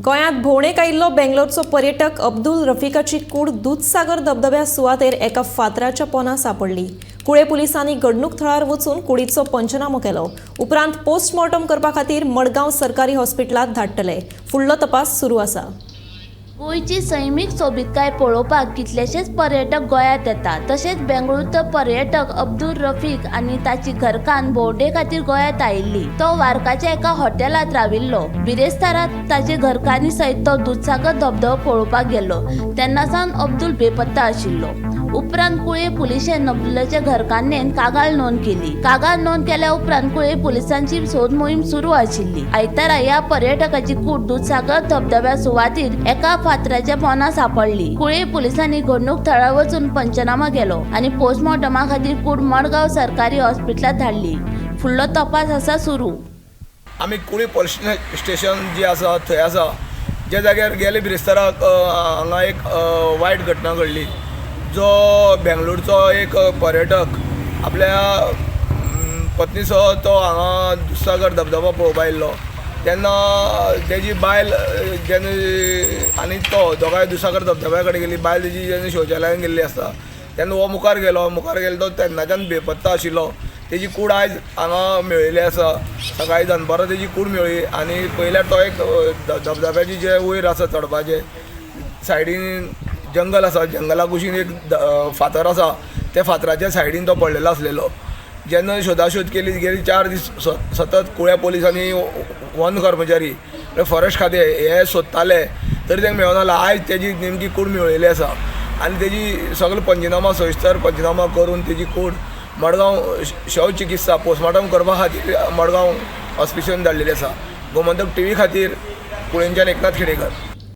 गोंयांत भोंवडेक आयिल्लो बेंगलोरचो पर्यटक अब्दुल रफिकाची कूड दुदसागर धबधब्या सुवातेर एका फातराच्या पोना सांपडली. कुळे पुलिसांनी घडणूक थळार वचून कुडीचो पंचनामो केलो. उपरांत पोस्टमॉर्टम करपा खातीर मडगांव सरकारी हॉस्पिटलांत धाडटले. फुडलो तपास सुरू आसा. गोंयची सैमीक सोबीतकाय पळोवपाक कितलेशेच पर्यटक गोंयांत येतात. तशेंच बेंगळुरूचो पर्यटक अब्दुल रफीक आनी ताची घरकान्न भोंवडे खातीर गोंयांत आयिल्ली. तो वार्काच्या एका हॉटेलांत राविल्लो. बिरेस्तारा ताचे घरकान्नी सयत तो दुदसागर धबधबो पळोवपाक गेल्लो. तेन्ना सावन अब्दुल बेपत्ता आशिल्लो. उपरांत कुळे पुलिशेन अब्दुलाच्या घरकान्नेन कागाळ नोंद केली. कागाळ नोंद केल्या उपरांत कुळे पुलिसांची सोद मोहीम सुरू आशिल्ली. आयतारा ह्या पर्यटकाची कूड दुदसागर धबधब्या सुवातीर एका फातराच्या पोना सांपडली. कुळे पुलिसांनी घडणूक थळार वचून पंचनामा केलो आनी पोस्टमॉर्टमा खातीर कूड मडगांव सरकारी हॉस्पिटलांत धाडली. फुडलो तपास आसा सुरू. आमी कुळी पुलीस स्टेशन जी आसा थंय आसा, ज्या जाग्यार गेले बिरेस्ताराक हांगा एक वायट घटना घडली. जो बेंगलोरचो एक पर्यटक आपल्या पत्नी सह तो हांगा दुदसागर धबधबो पळोवपा आयिल्लो, तेन्ना तेजी बायल जेन्ना आनी तो दोगांय दुदसागर धबधब्या कडेन गेली. बायल तेजी जेन्ना शौचालयान गेल्ली आसता तेन्ना हो मुखार गेलो. मुखार गेलो तो तेन्नाच्यान बेपत्ता आशिल्लो. तेजी कूड आयज हांगा मेळिल्ली आसा. सकाळी दनपारां तेजी कूड मेळ्ळी आनी पयल्यार तो एक धबधब्याची जे वयर आसा चडपाचे सायडीन जंगल आसा, जंगला कुशीन एक फातर आसा, त्या फातराच्या सायडीन तो पडलेलो आसलेलो. जेन्ना शोदाशोद केली, गेली 4 दीस सतत कुळ्या पुलिसांनी, वन कर्मचारी, फॉरेस्ट खातें हे सोदताले, तरी तांकां मेळना. आयज तेजी नेमकी कूड मेळिल्ली आसा आनी तेजी सगळे पंचनामा, सविस्तर पंचनामा करून तेजी कूड मडगांव शव चिकित्सा पोस्टमार्टम करपा खातीर मडगांव हॉस्पिटलान धाडलेली आसा. गोमंतक टीव्ही खातीर कुळेंच्यान एकनाथ खेडेकर.